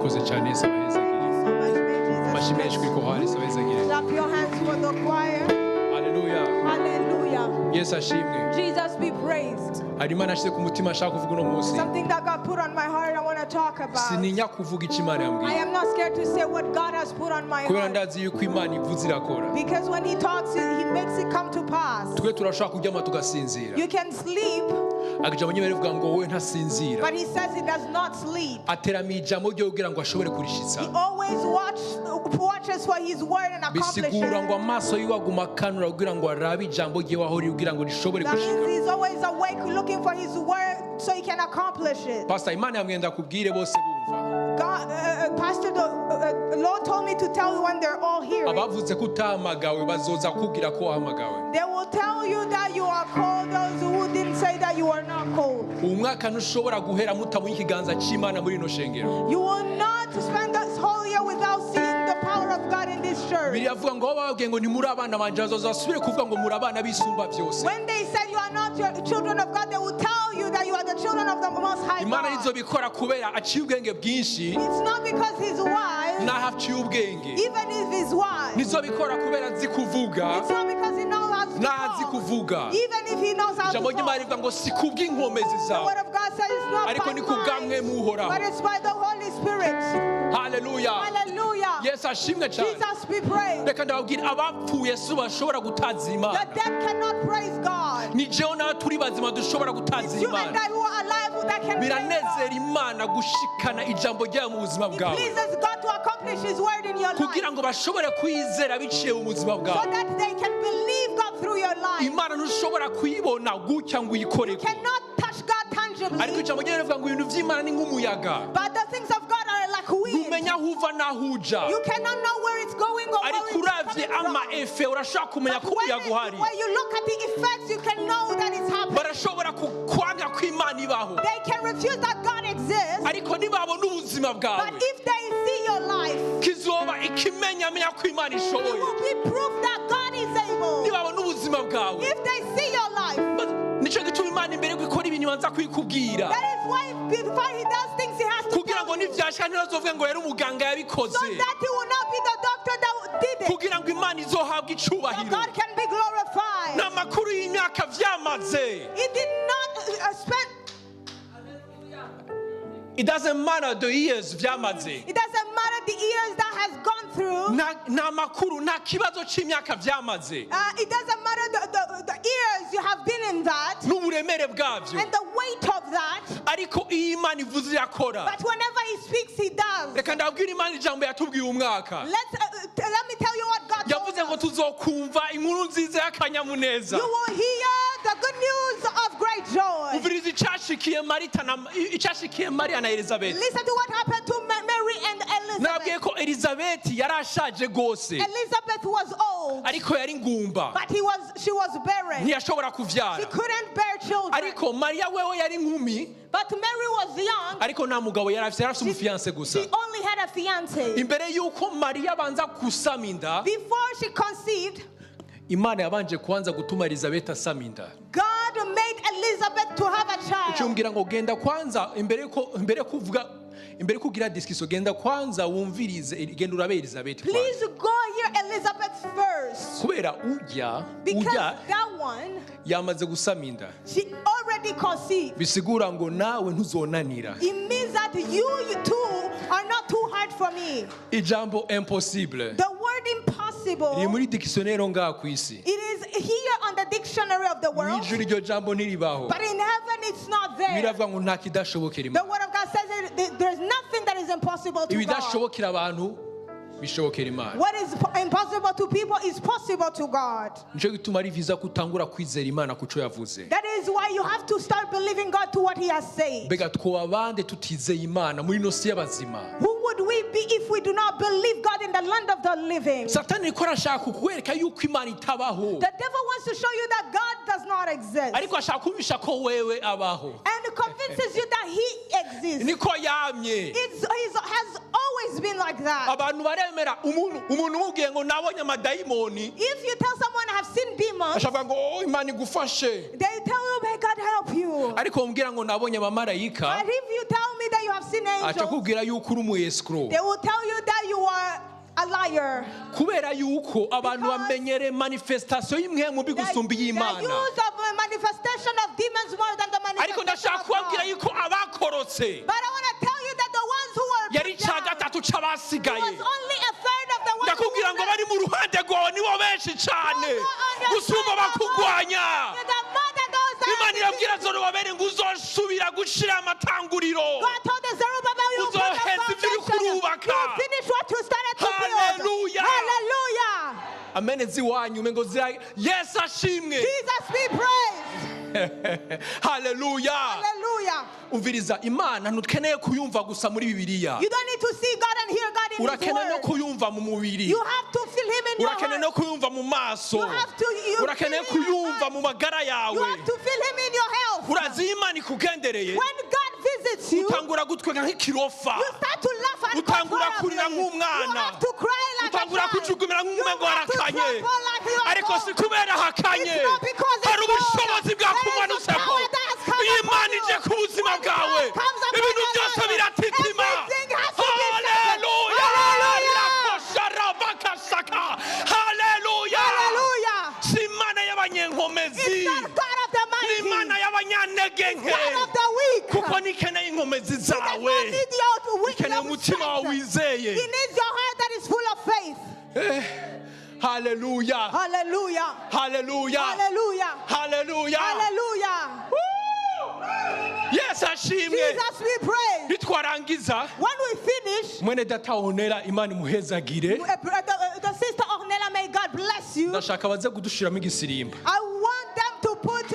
Murakoze cyane, Yesu abahezagire. So much. May Jesus Amashyi menshi kuri bless you. Korali, Yesu abahezagire. Clap your hands for the choir. Haleluya. Hallelujah. Yesu ashimwe. Jesus be praised. Hari Imana ashyize ku mutima ashaka kuvuga uno munsi. Something that God put on my heart, I want to talk about. Sininya kuvuga icyo Imana I yambwiye, am not scared to say what God has put on my kubera heart. ndazi yuko Imana ivuze irakora. Because when He talks, He makes it come to pass. Twe turashobora kuryama tugasinzira, You can sleep, akajambo nyine rivuga ngo wowe ntasinzira, but He says He does not sleep. aterama ijambo ryo kugira ngo ashobore kurishitsa. He always watches for His word and accomplishes Bisigura ngo it. Amaso yiwe aguma akanura kugira ngo arabe ijambo ryiwe aho riri kugira ngo rishobore That means gushika. He's always awake looking for His word so He can accomplish it. Pastor, Imana yambwiye ndakubwire bose bumva. God, Pastor, the Lord told me to tell you when they're all here. Abavuze ko utahamagawe bazoza kukubwira ko wahamagawe. They will tell you that you are called, those who didn't say that you are not called. Uyu mwaka ntushobora guhera mutabonye ikiganza cy'Imana muri ino shengero. You will not spend this whole year without seeing the power of God in this church. Biravuga ngo aho bababwiye ngo ntimuri abana banje bazoza basubire kuvuga ngo muri abana b'Isumba byose. When they said you are not your children of God, they will tell you that you are the children of the Most High Imana God. ntizobikora kubera aciye ubwenge bwinshi. It's not because He's wise, N'aho aciye ubwenge, even if He's wise. ntizobikora kubera azi kuvuga, It's not because He knows how to n'aho azi talk, kuvuga. even if He knows how to Ijambo ry'Imana talk. rivuga ngo si kubw'inkomezi The zawe, word of God says it's not ariko by ni kubwa mwe might, Uhoraho. but it's by the Holy Spirit. Haleluya. Hallelujah. Yesu ashimwe cyane. Jesus be praised. Reka ndababwira, abapfuye si bashobora gutaza The Imana. dead cannot praise God. Ni jewe nawe turi bazima dushobora gutaza It's you and Imana. I who are alive who that can praise Biranezera God. Imana gushikana ijambo ryayo mu buzima It bwawe, pleases God to accomplish His word in your life kugira ngo bashobore kwizera biciye mu buzima so bwawe. That they can believe God through your life. Imana ntushobora kuyibona gutya ngo You uyikoreko, cannot touch God ariko tangibly, ijambo ryayo rivuga ngo ibintu by'Imana ni nk'umuyaga, but the things of God are like wind. ntumenya aho uva n'aho uja, You cannot know where it's going or where ariko it's uravye coming ama from. efe urashobora kumenya But ko umuyaga uhari. when you look at the effects, you can know that it's happening. Barashobora kwanga ko Imana ibaho, They can refuse that God exists, ariko nibabona ubuzima but bwawe, if they see your life, kizoba ikimenyamenya ko Imana it ishoboye. will be proof that God is able. Nibabona ubuzima bwawe. If they see your life, Nicyo gituma Imana imbere yuko ikora ibintu ibanza kubikubwira, that is why before He does things, He has to kugira tell ngo you. nivyashika ntibazovuge ngo yari umuganga yabikoze, So that He will not be the doctor that did it. kugira ngo Imana izohabwe So icubahiro. God can be glorified. N'amakuru y'imyaka vyamaze. He did not spend, It doesn't matter the years vyamaze. It doesn't matter the years that has gone through. Nta makuru, nta kibazo c'imyaka vyamaze It doesn't matter the years you have been in that n'uburemere bwavyo, and the weight of that. Ariko iyo Imana ivuze irakora. But whenever He speaks, He does. Reka ndababwira Imana ijambo yatubwiye umwaka. Let me tell you what God told Yavuze ngo us. tuzokumva inkuru nziza y'akanyamuneza. You will hear the good news of great joy. Umviriza icyashikiye Marita na icyashikiye Mariya na Elizabeth. Listen to what happened to Mary and Nabwiye Elizabeth. Ko Elizabeth yari ashaje rwose, Elizabeth was old, ariko yari ingumba, but she was barren. Ntiyashobora She kuvyara. Couldn't bear children. Ariko Mariya wewe yari inkumi, But Mary was young. Ariko nta mugabo yari afise, yari afise umufiyanse gusa. She only had a fiance. Imbere y'uko Mariya abanza gusama inda, Before she conceived, Imana yabanje kubanza gutuma Elizabeth asama inda. God made Elizabeth to have a child. Icumbwira ngo genda kwanza imbere yuko imbere yo kuvuga, imbere yo kugira discussion, genda kwanza wumvirize, genda urabe Elizabeth kwanza. Please go hear Elizabeth first. Kubera ujya Because ujya that one, yamaze gusama inda, she already conceived. Bisigura ngo nawe ntuzonanira. It means that you too are not too hard for me. Ijambo impossible The word impossible, riri muri dictionnaire ngaha ku isi. It is here on the dictionary of the world, Mw'ijuru iryo jambo ntiribaho. But in heaven it's not there. Biravuga ngo nta kidashobokera The Imana. word of God says there's nothing that is impossible to God. Ibidashobokera abantu bishobokera Imana. What is impossible to people is possible to God. Nicyo gituma ari vyiza ko utangura kwizera Imana ku cyo yavuze. That is why you have to start believing God to what He has said. Mbega twoba bande tutizeye Imana muri ino si y'abazima? Who would we be if we do not believe God in the land of the living? Satani ariko arashaka kukwereka yuko Imana itabaho, The devil wants to show you that God does not exist ariko ashaka kumvisha ko wewe abaho. And convinces you that He exists. Niko yamye. It has always been like that. Abantu baremera umuntu umuntu umubwiye ngo nabonye amadayimoni, If you tell someone, "I have seen demons," ashobora ngo oh, Imana igufashe. They tell you, "May God help you. Ariko wambwira ngo nabonye abamarayika, But if you tell me that you have seen aca angels, akubwira yuko uri umu escroc. They will tell you that you are a liar. Kubera yuko abantu Because bamenyere manifestation y'impwemu mbi The, gusumba the iy'Imana. use of a manifestation of demons more than the Ariko manifestation ndashaka of kubabwira God. yuko abakorotse But I want to tell you that the ones who were yari put icya down gatatu c'abasigaye. was only a third of the ones who Ndakubwira ngo were bari mu ruhande rwawe nibo benshi cyane gusumba bakugwanya. The more than those that Imana are irabwira Zorobabeli ngo uzosubira gushira amatanguriro. God told the Zerubbabel, you put the Uzoheza ibyo uri foundation. kurubaka. You finish what you started to build. Hallelujah. Hallelujah. Amene ziwanyu umengo zira. Yesu ashimwe. Jesus be praised. Haleluya. Hallelujah. Umviriza, Imana ntukeneye kuyumva gusa muri Bibiliya. You don't need to see God and hear God in His Urakeneye no word. kuyumva mu mubiri. You have to feel Him in your Urakeneye heart. no kuyumva mu maso. You have to you Urakeneye feel him in your kuyumva heart. mu magara You yawe. have to feel Him in your health. Urazi iyo Imana ikugendereye, When God visits you, utangura gutwenga nk'ikirofa, you start to laugh utangura kurira uncontrollably. You nk'umwana, have to cry like a utangura child. kujugumira You nk'umengo have to harakanye. tremble like you are Ariko si cold. kubera hakanye, It's not because it's hari cold. ubushobozi There is a bwakumanutseko. power that has come Iyo upon Imana you. ije ku buzima When bwawe, God comes upon ibintu your byose life, biratitima. everything has to be shaken. Haleluya. Hallelujah. Rakosharabakasaka. Haleluya. Hallelujah. Si Imana y'abanyenkomezi, It's not God of the ni Imana mighty, y'abanyantege nke, God of the weak. kuko nikeneye inkomezi He does zawe, not need your weak ikeneye umutima wawe strength. wizeye. He needs your heart that is full of faith. Haleluya. Hallelujah. Haleluya. Hallelujah. Haleluya. Hallelujah. Yesu ashimwe. Jesus be praised. Nitwarangiza, When we finish, mwene data Onera, Imana imuhezagire. The sister Ornella, may God bless you. Ndashaka baze kudushiramo igisirimba. I want them to put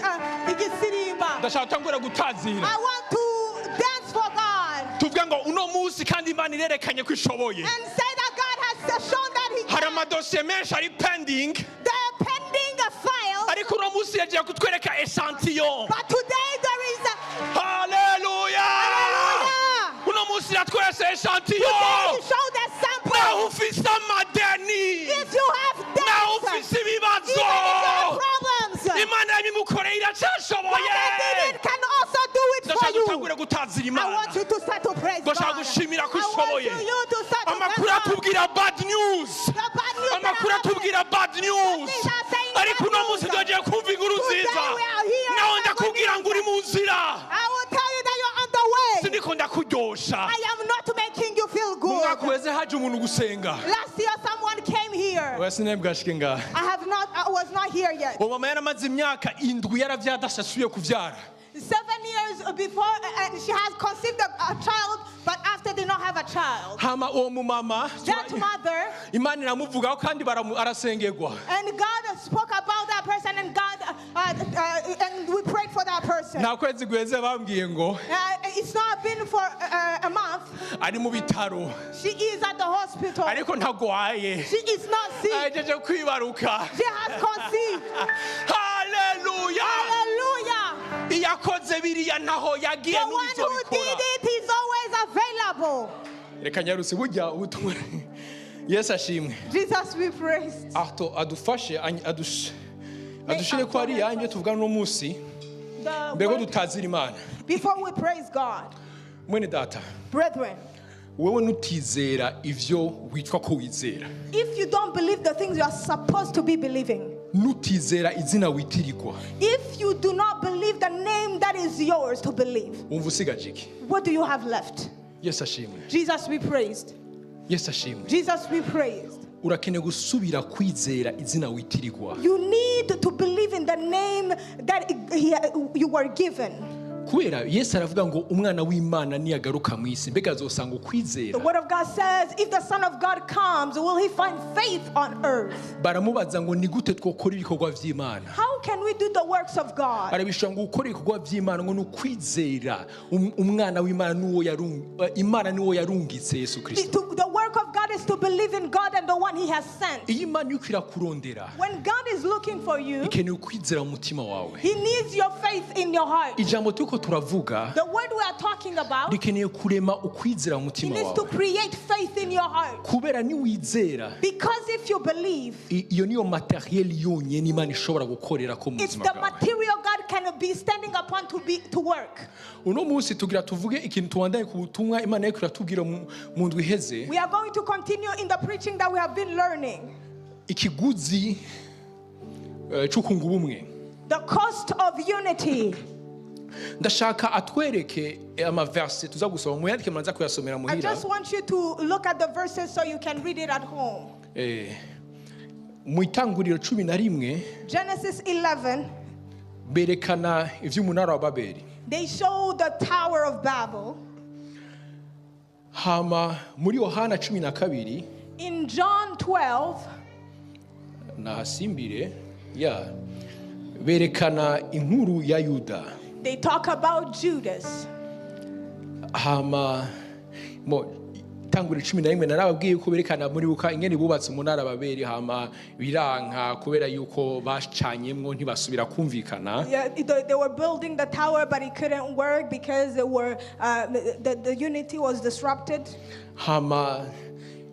igisirimba. Ndashaka gutangura gutazira. I want to dance for God Tuvuge ngo uno munsi kandi Imana irerekanye ko ishoboye. And say that God has shown that He Hari can. amadosiye menshi ari pending, They are pending a file, ariko uno munsi yagiye kutwereka échantillon. But today there is a Haleluya. Hallelujah. Uno munsi yatweretse Today échantillon. He showed a sample. Naho ufise amadeni, If you have naho debts, ufise ibibazo, even if you have problems, Imana yabimukoreye iracyashoboye. God that did it can also do it for Ndashaka you. gutangura gutazira I Imana. want you to start to praise God. Ndashaka gushimira ko I want ishoboye. you to start to Amakuru praise God. atubwira bad news, The bad news that amakuru are happening. atubwira bad news, The things are saying ariko bad uno news. munsi tugiye kumva inkuru Today nziza. we are here Nawe and ndakubwira ngo uri mu nzira. I will tell you that you're on the way. Siniko ndakuryosha. I am not making you feel Mu good. mwaka uheze haje umuntu gusenga. Last year someone came here. Oya, sinari ngaha. I have not I was not here yet. Uwo mama yaramaze imyaka 7 yaravyaye adasasubiye kuvyara. 7 years before she has conceived a child, but after did not have a child. Hama uwo mumama, That mother, Imana iramuvugaho kandi arasengerwa. And God spoke about that person, and God, and we prayed for that person. Nta kwezi guheze bambwiye ngo It's not been for a month. Ari mu bitaro, She is at the hospital. ariko ntagwaye, She is not sick. ahejeje kwibaruka. She has conceived. Haleluya. Hallelujah. Iyakoze biriya ntaho yagiye, The one who n'ubizobikora. did it is always available. Reka nyarutse burya ubutumwa. Yesu ashimwe. Jesus be praised. Arto adufashe adushire ko ari yanjye tuvuga no munsi The mbere ko word- dutazira Imana. Before we praise God, Mwene data, brethren, wewe nutizera ivyo witwa ko wizera, if you don't believe the things you are supposed to be believing, nutizera izina witirirwa, if you do not believe the name that is yours to believe, wumva usigaje iki? What do you have left? Yesu ashimwe. Jesus be praised. Yesu ashimwe. Jesus be praised. Urakeneye gusubira kwizera izina witirirwa. You need to believe in the name that you were given. Kubera Yesu aravuga ngo umwana w'Imana niyagaruka mu isi, mbega azosanga ukwizera? The word of God says, if the Son of God comes, will he find faith on earth? Baramubaza ngo ni gute twokora ibikorwa by'Imana? How can we do the works of God? Arabishura ngo gukora ibikorwa by'Imana ngo ni ukwizera umwana w'Imana n'uwo Imana n'uwo yarungitse, Yesu Kristo. The work of God God is to believe in God and the one He has sent. Iyo Imana iriko irakurondera, When God is looking for you, ikeneye ukwizera mu mutima wawe. He needs your faith in your heart. Ijambo turiko turavuga The word we are talking about, rikeneye kurema ukwizera mu He mutima needs to wawe, create faith in your heart. Kubera niwizera, Because if you believe, iyo niyo matériel yonyene Imana ishobora gukorera ko mu it's buzima the bwawe. Material God can be standing upon to work. Uno munsi tugira tuvuge ikintu tubandanye ku butumwa Imana yariko iratubwira mu ndwi iheze. We are going to continue in the preaching that we have been learning. Ikiguzi c'ukunga ubumwe. The cost of unity. Ndashaka atwereke amaverse tuza gusoma muyandike muraza kuyasomera I muhira. just want you to look at the verses so you can read it at home. Mu Itanguriro 11, Genesis 11, berekana ivy'umunara wa Babeli. They show the Tower of Babel. Hama muri Yohana 12, In John 12, nahasimbire ya berekana inkuru ya Yuda. They talk about Judas. Hama mo Itanguriro 11 narababwiye ko berekana muri buka ingene bubatse umunara Babeli, hama biranka kubera yuko bacanyemwo ntibasubira kumvikana. Yeah, they were building the tower, but it couldn't work because the unity was disrupted. Hama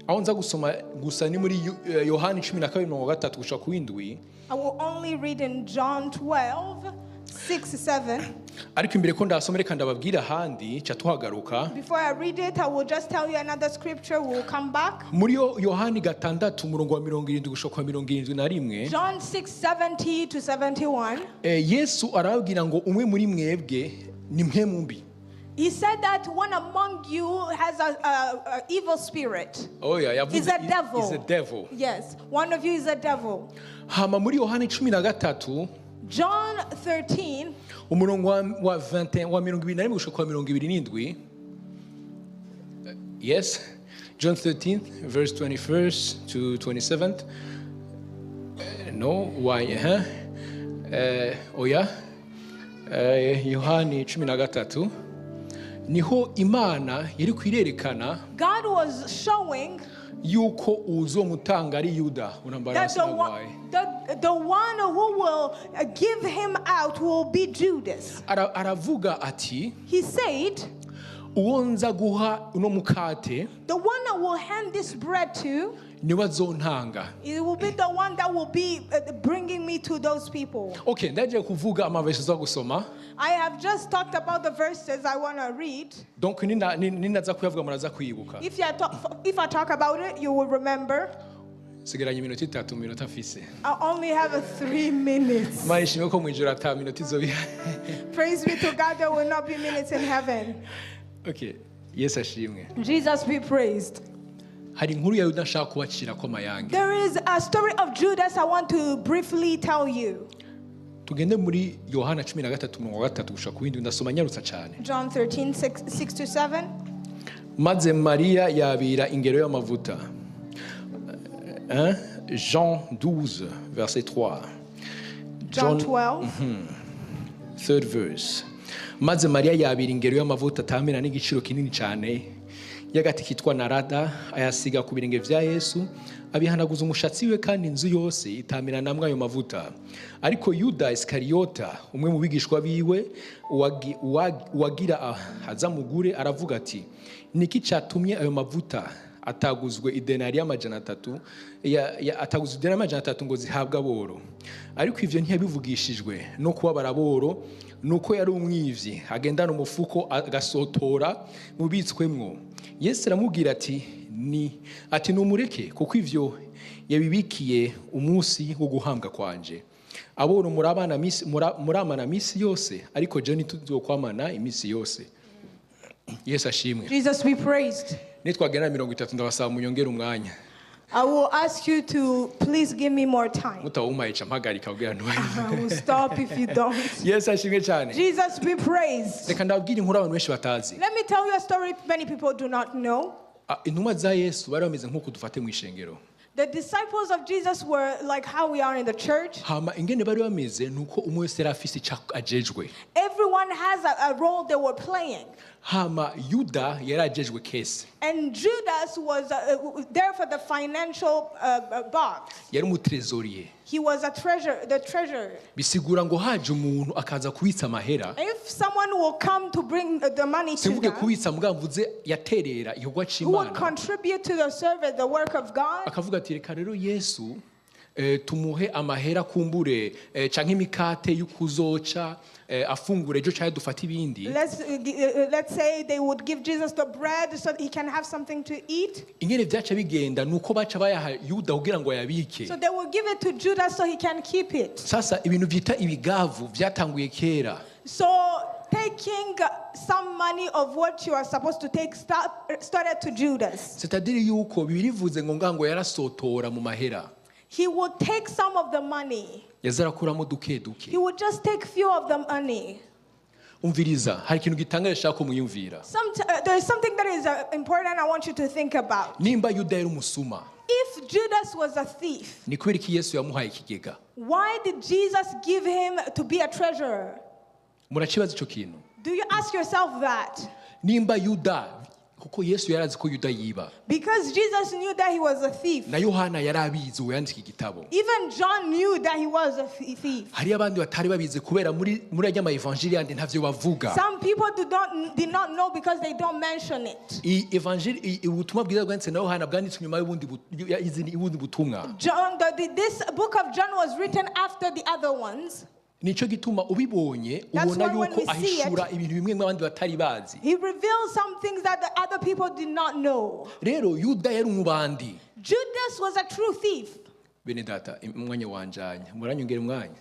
aho nza gusoma gusa ni muri Yohani 12:3 gushika ku 7. I will only read in John 12, 6, 7. Ariko imbere ko ndasoma reka ndababwira ahandi ca tuhagaruka. Before I read it, I will just tell you another scripture. We will come back. Muri Yohani 6 umurongo wa 70 gushika ku 71, John 6, 70 to 71. Yesu arababwira ngo umwe muri mwebwe ni mwe mumbi. He said that one among you has a evil spirit. Oh yeah, yavuze Is a devil. Is a devil. Yes, one of you is a devil. Hama muri Yohani 13, John 13, umurongo wa 21 wa 21 gushika ku 27. Yes, John 13 verse 21st to 27th. No, why? Huh? Oya. Yohani 13 niho Imana yari kwirerekana God was showing yuko uzomutanga ari Yuda. Unambara that the one who will give him out will be Judas. Aravuga ati, He said, uwo nza guha uno mukate, the one that will hand this bread to, niwe azontanga. it will be the one that will be bringing me to those people. Okay, ndaje kuvuga amavesi zo gusoma. I have just talked about the verses I want to read. Donc ninaza kuyavuga muraza kwibuka. If I talk about it, you will remember. Sigaranye iminota itatu, minota mfise. I only have 3 minutes. Imana ishimwe ko mwijoro ata minota izoba. Praise be to God, there will not be minutes in heaven. Okay, Yesu ashimwe. Jesus be praised. Hari inkuru ya Yuda nshaka kubacira ko mayange. There is a story of Judas I want to briefly tell you. Tugende muri Yohana 13:3 gushika ku 7, ndasoma nyarutsa cyane. John 13, 6 to 7. Maze Maria yabira ingero y'amavuta. Jean 12 verset 3. John 12. Third verse. Maze Maria yabira ingero y'amavuta atamena n'igiciro kinini cyane y'agati kitwa narada, ayasiga ku birenge vya Yesu, abihanaguza umushatsi we, kandi inzu yose itamira namwe ayo mavuta. Ariko Yuda Iskariota, umwe mu bigishwa biwe, uwagira azamugure, aravuga ati, niki cyatumye ayo mavuta ataguzwe idenari y'amajana atatu, ataguzwe idenari y'amajana atatu ngo zihabwe aboro? Ariko ivyo ntiyabivugishijwe no kubabara aboro, nuko yari umwivyi agendana umufuko agasotora mubitswemwo. Yesu aramubwira ati, numureke, kuko ivyo yabibikiye umunsi wo guhambwa kwanje. Aboro muramana misi yose, ariko je ntituzokwamana imisi yose. Yesu ashimwe. Jesus be praised. Nitwagera 30 ndabasaba munyongere umwanya. I will ask you to please give me more time. Mutawumpaye ca mpagarika kugira ngo I will stop if you don't. Yesu ashimwe cyane. Jesus be praised. Reka ndababwire inkuru abantu benshi batazi. Let me tell you a story many people do not know. Intumwa za Yesu bari bameze nk'uko dufate mu ishengero. The disciples of Jesus were like how we are in the church. Hama ingene bari bameze nuko umwe wese yari afise ico ajejwe. Everyone has a role they were playing. Hama Yuda yarajejwe caisse. And Judas was there for the financial box. Yari umutrésorier. He was a treasure, the treasurer. Bisigura ngo haje umuntu akaza kubitsa amahera, If someone will come to bring the money to simvuge them, kubitsa mugabo mvuze yaterera igikorwa who would c'Imana, contribute to the service, the work of God, akavuga ati reka rero Yesu tumuhe amahera kumbure canke imikate y'ukuzoca afungura ejo canke dufate ibindi. Let's say they would give Jesus the bread so he can have something to eat. Ingene vyaca bigenda nuko baca bayaha Yuda kugira ngo ayabike. So they will give it to Judas so he can keep it. Sasa ibintu vyita ibigavu vyatanguye kera. So taking some money of what you are supposed to take started to Judas. C'est-à-dire yuko Bibiliya ivuze ngo ngango yarasotora mu mahera. He would take some of the money. Yaza arakuramo duke duke. He would just take few of the money. Umviriza, hari ikintu gitangaje nshaka ko mwiyumvira. There is something that is important I want you to think about. Nimba Yuda yari umusuma, If Judas was a thief, ni kubera iki Yesu yamuhaye ikigega? why did Jesus give him to be a treasurer? Murakibaza ico kintu? Do you ask yourself that? Nimba Yuda, kuko Yesu yarazi ko Yuda yiba. Because Jesus knew that he was a thief. Na Yohana yarabizi uwo yandika igitabo. Even John knew that he was a thief. Hari abandi batari babizi kubera muri ajya ama evanjili yandi ntavyo bavuga. Some people did not know because they don't mention it. I evanjili ubutumwa bwiza bwanditse na Yohana bwanditswe nyuma y'ubundi y'izindi butumwa. This book of John was written after the other ones. Nico gituma ubibonye That's ubona why when yuko we see it, ahishura ibintu bimwe n'abandi batari bazi. He reveals some things that the other people did not know. Rero Yuda yari umubandi. Judas was a true thief. Bene data, umwanya wanjanye. Muranyongera umwanya.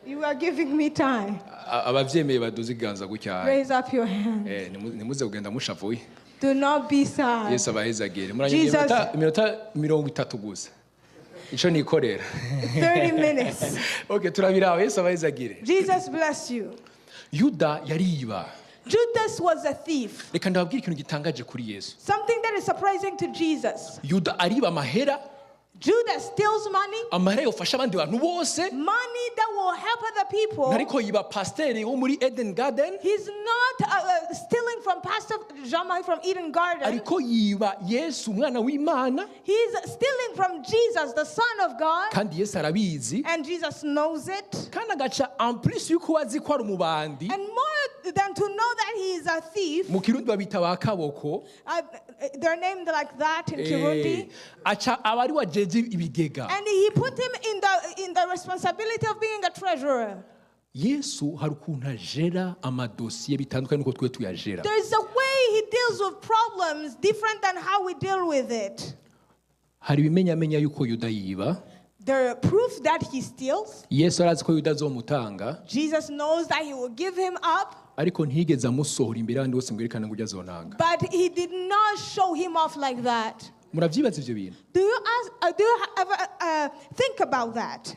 You are giving me time. Abavyemeye baduze iganza gutya. Raise up your hand. Nimuze kugenda mushavuye. Do not be sad. Yesu abahezagire. Muranyongera Jesus. Iminota 30 gusa. Ico nikorera. 30 minutes. Okay, turabiraho. Yesu abahezagire. Jesus bless you. Yuda yariba. Judas was a thief. Reka ndababwire ikintu gitangaje kuri Yesu. Something that is surprising to Jesus. Yuda ariba amahera. Judas steals money. Amahera yofasha abandi bantu bose. Money that will help other people. Ariko yiba pasiteri wo muri Eden Garden. He's not stealing from Pastor Jean-Marie from Eden Garden. Ariko yiba Yesu umwana w'Imana. He's stealing from Jesus, the Son of God. Kandi Yesu arabizi. And Jesus knows it. Kandi agaca en plus yuko azi ko ari umubandi. And more than to know that he is a thief. Mu Kirundi babita ba kaboko. They're named like that in Kirundi. Aca abari wa jeje ibigega. And he put him in the responsibility of being a treasurer. Yesu hari ukuntu ajera amadosiye bitandukanye nuko twe tuyajera. There is a way he deals with problems different than how we deal with it. Hari ibimenyamenya yuko Yuda yiba. The proof that he steals. Yesu arazi ko Yuda azomutanga. Jesus knows that he will give him up. Ariko ntiyigeze amusohora imbere y'abandi bose ngo yerekane ngo ujye azontanga. But he did not show him off like that. Muravyibaza ivyo bintu? Do you ask, do you ever think about that?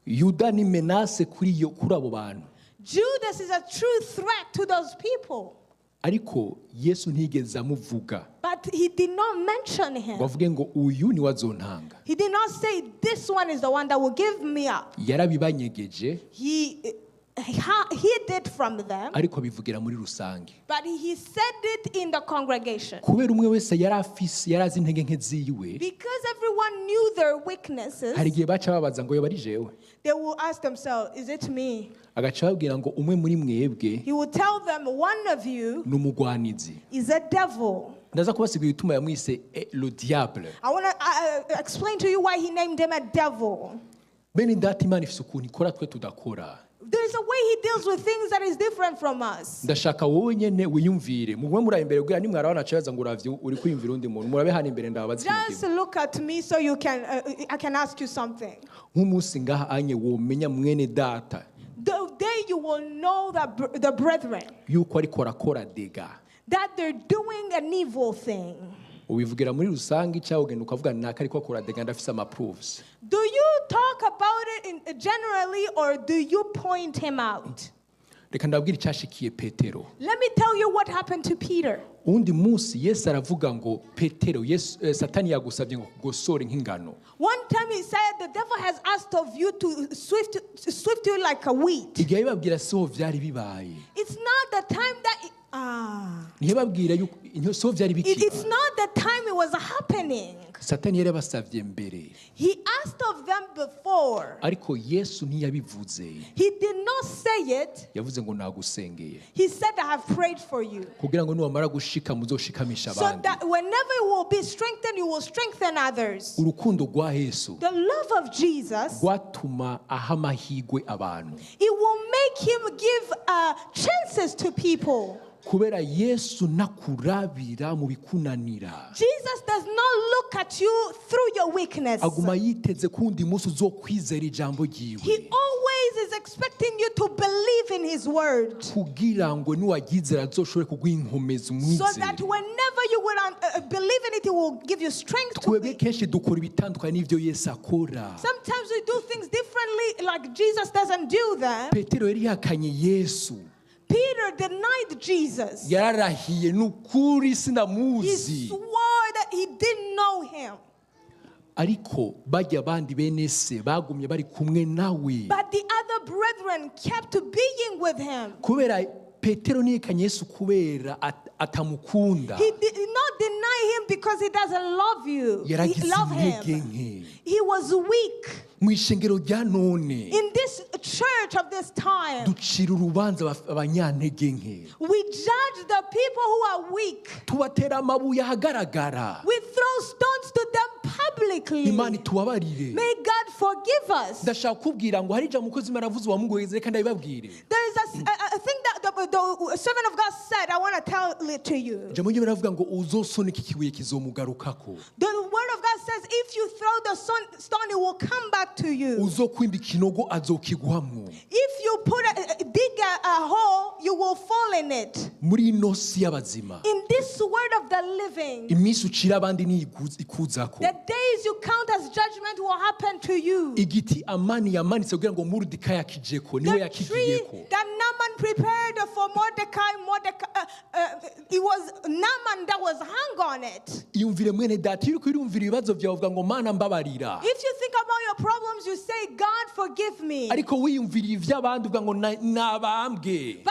Yuda ni menace kuri abo bantu. Judas is a true threat to those people. Ariko Yesu ntiyigeze amuvuga. But he did not mention him. Ngo avuge ngo uyu ni wazontanga. He did not say this one is the one that will give me up. Yarabibanyegeje. He hid it from them. Ariko abivugira muri rusange. But he said it in the congregation. Kubera umwe wese yarazi intege nke ziwe. Because everyone knew their weaknesses. Hari igihe baca babaza ngo yoba ari jewe. They will ask themselves, is it me? Agaca babwira ngo umwe muri mwebwe He will tell them, one of you ni umugwanizi. is a devil. Ndaza kubasigurira igituma yamwise le diable. I want to explain to you why he named him a devil. Bene data, Imana ifise ukuntu ikora twe tudakora. There is a way he deals with things that is different from us. Ndashaka wowe nyene wiyumvire. Mugwe muri imbere kugira nimwarabana acabaza ngo uravye uri kwiyumvira undi muntu. Murabe hano imbere ndababaza ikintu Just kimwe. look at me so I can ask you something. Nk'umunsi ngaha anye womenya mwene data. The day you will know that the brethren yuko ariko arakora dega. that they're doing an evil thing. Ubivugira muri rusange cyangwa ugenda ukavuga naka ariko akora dega ndafise ama proofs. Do you talk about it generally or do you point him out? Reka ndababwire icyashikiye Petero. Let me tell you what happened to Peter. Undi munsi Yesu aravuga ngo Petero, Yesu, Satani yagusabye ngo kugosore nk'ingano. One time he said the devil has asked of you to swift you like a wheat. Igihe yababwira siho vyari bibaye. It's not the time that Ah. Ntiyababwira yuko so vyari bikiba. It's not the time it was happening. Satani yari yabasavye mbere. He asked of them before. Ariko Yesu ntiyabivuze. He did not say it. Yavuze ngo nagusengeye. He said, I have prayed for you. Kugira ngo niwamara gushika muzoshikamisha So abandi. that whenever you will be strengthened, you will strengthen others. Urukundo rwa Yesu The love of Jesus, rwatuma aha amahirwe abantu. it will make him give chances to people. Kubera Yesu nakurabira mu bikunanira. Jesus does not look at you through your weakness. Aguma yiteze ko undi munsi uzokwizera ijambo ryiwe. He always is expecting you to believe in his word. Kugira ngo niwagizera azoshobore kuguha inkomezi So that umwizere. whenever you will believe in it, it will give you strength to Twebwe be. kenshi dukora ibitandukanye n'ivyo Yesu akora. Sometimes we do things differently, like Jesus doesn't do them. Petero yari yakanye Yesu. Peter denied Jesus. Yararahiye n'ukuri sinamuzi. He swore that he didn't know him. Ariko bajya abandi bene se bagumye bari kumwe nawe. But the other brethren kept being with him. Kubera Petero ntiyekanye Yesu kubera atamukunda. He did not deny him because he doesn't love you. He Yaragize love intege him. nke. He was weak. Mu ishengero rya none In this church of this time, ducira urubanza abanyantege nke. we judge the people who are weak. Tubatera amabuye ahagaragara. We throw stones to them publicly. Imana itubabarire. May God forgive us. Ndashaka kubwira ngo hari ijambo umukozi w'Imana avuze uwamugoyeze reka ndabibabwire. There is a thing that the servant of God said. I want to tell it to you. Ijambo ry'Imana rivuga ngo uzosunika ikibuye kizomugarukako. The word of God says if you throw the stone, it will come back to you. Uzokwimba ikinogo azokiguhamwo. If you put dig a hole, you will fall in it. Muri ino si y'abazima. In this world of the living, Iminsi ucira abandi ni ikuzako. the days you count as judgment will happen to you. Igiti Amani yamanitse kugira ngo Moridekayi akijeko niwe The tree yakigiyeko. that Naaman prepared for Mordecai, it was Naaman that was hung on it. Iyumvire mwene data iyo uriko uriyumvira ibibazo byawe uvuga ngo Mana mbabarira. If you think about your problems, you say, God forgive me. Ariko wiyumviriye ivy'abandi uvuga ngo nabambwe.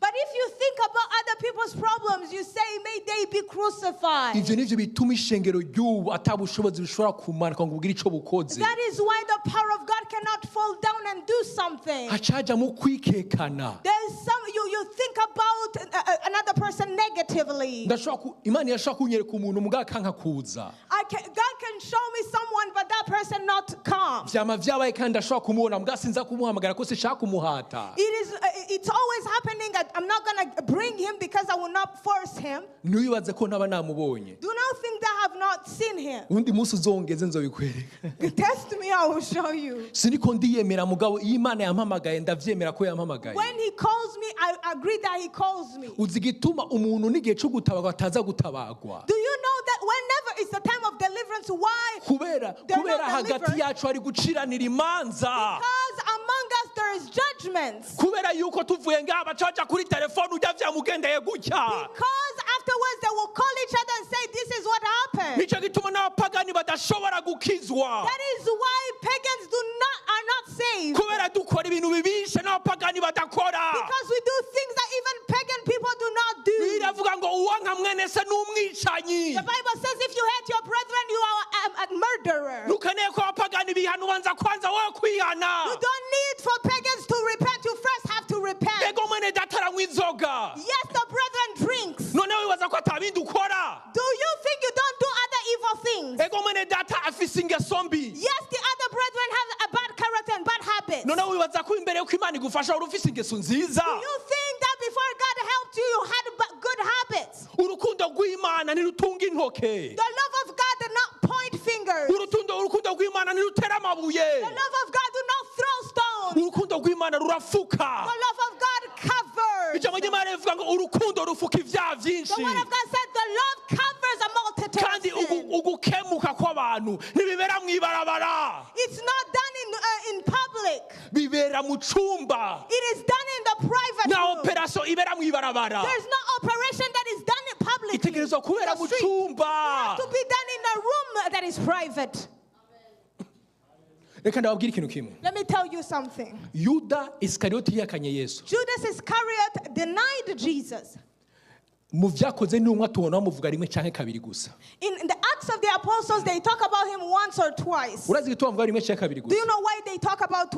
But if you think about other people's problems, you say, may they be crucified. Ivyo nivyo bituma ishengero ry'ubu ata bushobozi bushobora kumanuka ngo bugire ico bukoze. That is why the power of God cannot fall down and do something. Hacajamwo kwikekana. There is some you think about another person negatively. Imana irashobora kunyereka umuntu mugabo akanka kuza. God can show me someone, but that person not come. Vyama vyabaye kandi ndashobora kumubona mugabo sinza kumuhamagara ko sinshaka kumuhata. It's always happening. I'm not going to bring him because I will not force him. Ntiwibaze ko ntaba namubonye. Do not think that I have not seen him. Undi munsi uzongeze nzobikwereka. Test me, I will show you. Siniko ndiyemera mugabo iyo Imana yampamagaye ndavyemera ko yampamagaye. When he calls me, I agree that he calls me. Uzi igituma umuntu n'igihe cyo gutabagwa ataza gutabagwa. Do you know that whenever it's the time of deliverance, why? Kubera hagati yacu hari guciranira imanza. Because among us there is judgments. Kubera yuko tuvuye ngaha baca kuri telefone ujya vyamugendeye gutya. Because afterwards they will call each other and say this is what happened. Nico gituma n'abapagani badashobora gukizwa. That is why pagans are not saved. Kubera dukora ibintu bibishe n'abapagani badakora. Because we do things that even pagan people do not do. Biravuga ngo uwanka mwene se n'umwicanyi. The Bible says if you hate your brethren, you are a murderer. Ntukeneye ko abapagani bihana ubanza kwanza wowe kwihana. You don't need for pagans to repent. You first have to repent. Ego mwene data aranywa inzoga. Yes, the brethren drinks. None wibaza ko atabindi ukora. Do you think you don't do other evil things? Ego mwene data afise ingeso mbi. Yes, the other brethren have a bad character and bad habits. None wibaza ko imbere yuko Imana igufasha uri ufise ingeso nziza. Do you think that before God helped you, you had good habits? Urukundo rw'Imana ntirutunga intoke. The love of God did not point fingers. Urukundo rw'Imana ntirutera amabuye. The love of God do not throw stones. Urukundo rw'Imana rurafuka. The love of God covers. Ijambo ry'Imana rivuga ngo urukundo rufuka ivyaha vyinshi. The word of God said the love covers a multitude of Kandi sins. ugukemuka kw'abantu ntibibera mw'ibarabara. It's not done in public. Bibera mu cumba. It is done in the private Nta room. operation ibera mw'ibarabara. There's no operation that is done in public. Itegerezwa kubera mu cumba. It has to be done in a room that is private. Reka ndababwira ikintu kimwe. Let me tell you something. Yuda Isikariyoti yihakanye Yesu. Judas Iscariot denied Jesus. Mu vyakoze n'umwe tubona bamuvuga rimwe canke kabiri gusa. In the Acts of the Apostles, they talk about him once or twice. Urazi igituma bamuvuga rimwe canke kabiri Do gusa? you know why they talk about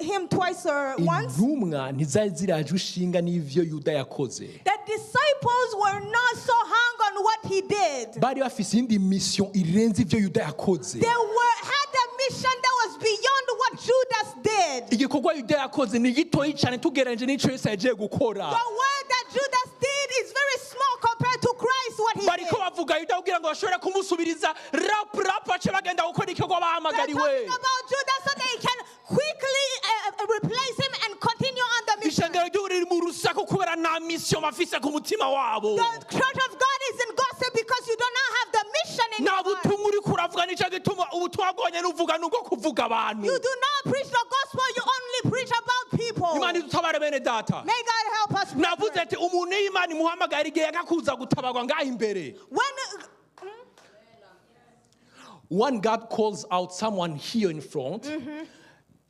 him twice or once? Intumwa ntizari ziraje ushinga n'ivyo Yuda yakoze. The disciples were not so hung on what he did. Bari bafise iyindi mission irenze ivyo Yuda yakoze. They had a mission that was beyond what Judas did. Igikorwa Yuda yakoze ni gitoyi cyane tugereranyije n'ico Yesu yagiye gukora. The work that Judas did is very small compared to Christ, what he did. Bariko bavuga Yuda kugira ngo bashobore kumusubiriza rap rap bace bagenda gukora igikorwa They're bahamagariwe. talking about Judas so they can quickly replace him and continue on the mission. Ishengero ry'ubu riri mu rusaku kubera nta mission bafise ku mutima wabo. The church of God is in gossip because you do not have the mission in Nta your heart. butumwa uriko uravuga, nico gituma ubutumwa bwonyene uvuga nubwo kuvuga abantu. You do not preach the gospel, you only preach about people. Imana idutabare bene data. May God help us. Navuze ati umuntu iyo Imana imuhamagara igihe yakakuza gutabarwa ngaha imbere. When God calls out someone here in front,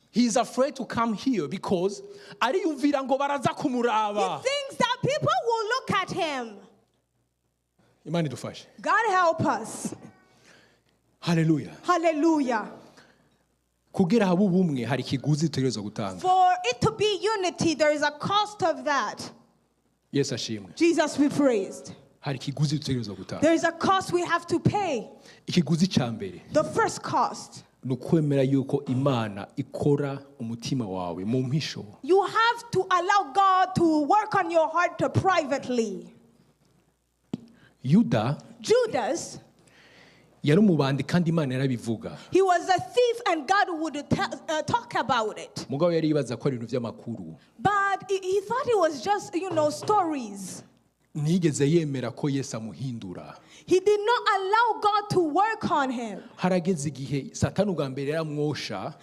he's afraid to come here because ariyumvira ngo baraza kumuraba. He thinks that people will look at him. Imana idufashe. God help us. Hallelujah. Hallelujah. Kugira habe ubumwe hari ikiguzi dutegerezwa gutanga. For it to be unity, there is a cost of that. Yesu ashimwe. Jesus be praised. Hari ikiguzi dutegerezwa gutanga. There is a cost we have to pay. Ikiguzi cya mbere The first cost. ni ukwemera yuko Imana ikora umutima wawe mu mpisho. You have to allow God to work on your heart privately. Yuda Judas yari umubandi kandi Imana yarabivuga. He was a thief and God would talk about it. Mugabo yari yibaza ko ari ibintu by'amakuru. But he thought it was just, stories. Ntiyigeze yemera ko Yesu amuhindura. He did not allow God to work on him. Harageze igihe Satani ubwa mbere yaramwosha.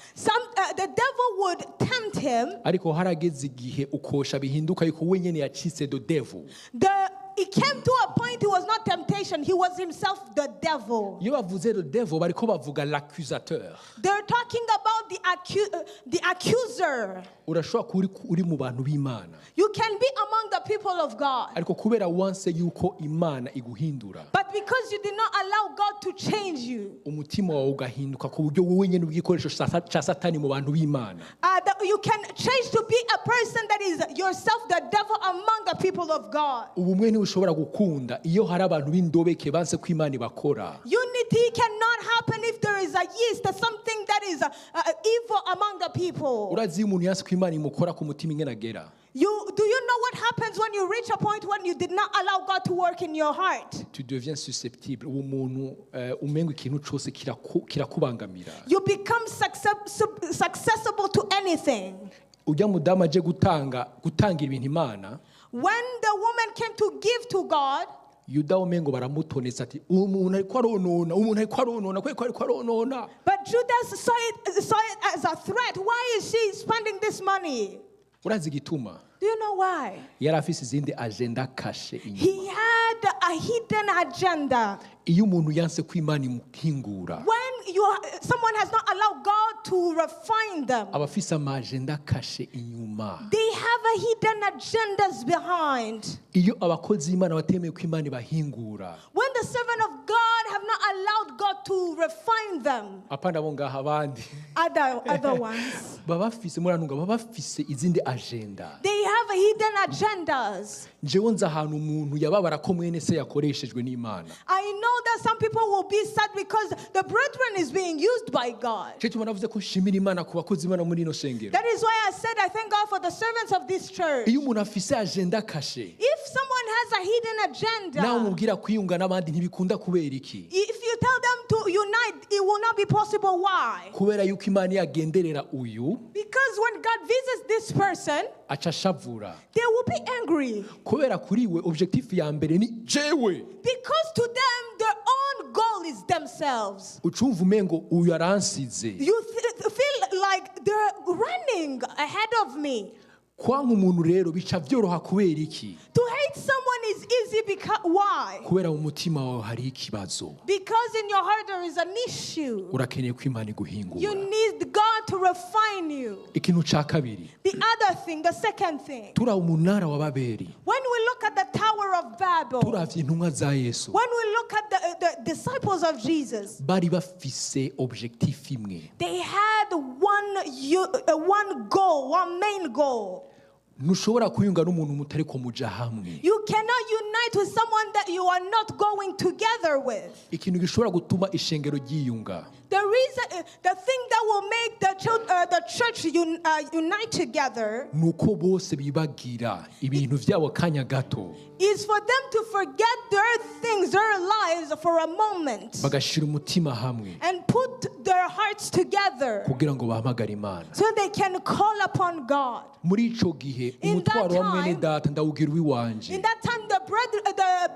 The devil would tempt him. Ariko harageze igihe ukosha bihinduka yuko wenyene yacitse the devil. It came to a point it was not temptation. He was himself the devil. Iyo bavuze the devil bariko bavuga l'accusateur. They're talking about the accuser. Urashobora kuba uri mu bantu b'Imana. You can be among the people of God. Ariko kubera wanse yuko Imana iguhindura. But because you did not allow God to change you. Umutima wawe ugahinduka ku buryo wowe nyene ubwikoresho ca Satani mu bantu b'Imana. That you can change to be a person that is yourself the devil among the people of God. Ubumwe ntibushobora gukunda iyo hari abantu b'indobeke banse ko Imana ibakora. Unity cannot happen if there is a yeast, something that is evil among the people. Urazi iyo umuntu yanse ko Imana imukora ku mutima ingene agera. Do you know what happens when you reach a point when you did not allow God to work in your heart? Tu deviens susceptible. Uwo muntu umenga ikintu cose kirakubangamira. You become successible to anything. Ujya mudamu aje gutangira ibintu Imana. When the woman came to give to God, Yuda umengo baramutonesa ati umuntu ariko aronona, umuntu ariko aronona, kweko ariko aronona. But Judas saw it as a threat. Why is she spending this money? Urazi igituma? Do you know why? Yari afise izindi agenda kashe inyuma. He had a hidden agenda. Iyo umuntu yanse ko Imana imuhingura, When someone has not allowed God to refine them, aba afise ama agenda kashe inyuma. They have a hidden agendas behind. Iyo abakozi b'Imana batemeye ko Imana ibahingura, When the servant of God have not allowed God to refine them, apana abo ngaha abandi, other ones, baba bafise murantunga, baba bafise izindi agenda. They have hidden agendas. Jewe nzi ahantu umuntu yababara ko mwene se yakoreshejwe n'Imana. I know that some people will be sad because the brethren is being used by God. Cyo tubona avuze ko nshimira Imana ku bakozi b'Imana muri ino shengero. That is why I said I thank God for the servants of this church. Iyo umuntu afise agenda kashe, If someone has a hidden agenda, nawe umubwira kwiyunga n'abandi ntibikunda kubera iki? If you tell them to unite, it will not be possible. Why? Kubera yuko Imana yagenderera uyu, Because when God visits this person, aca ashavura. they will be angry. Kubera kuri we objectif ya mbere ni jewe. Because to them, their own goal is themselves. Ucumva umengo uyu aransize. You feel like they're running ahead of me. Kwanka umuntu rero bica byoroha kubera iki? To hate someone is easy because why? Kubera mu mutima wawe hari ikibazo. Because in your heart there is an issue. Urakeneye ko Imana You iguhingura. need God to refine you. Ikintu cya kabiri, The other thing, the second thing, turaba umunara wa Babeli, when we look at the Tower of Babel, turavye intumwa za Yesu, when we look at the disciples of Jesus, bari bafise objectif imwe. they had one goal, one main goal. Ntushobora kwiyunga n'umuntu mutari ko muja hamwe. You cannot unite with someone that you are not going together with. Ikintu gishobora gutuma ishengero ryiyunga, The reason, the thing that will make the church unite together nuko bose bibagira ibintu vyabo kanya gato, is for them to forget their things, their lives for a moment, bagashira umutima hamwe and put their hearts together kugira ngo bahamagare Imana. so they can call upon God. Muri ico gihe In that umutwaro wa mwene time- data ndawugira uwiwanje. In that time, the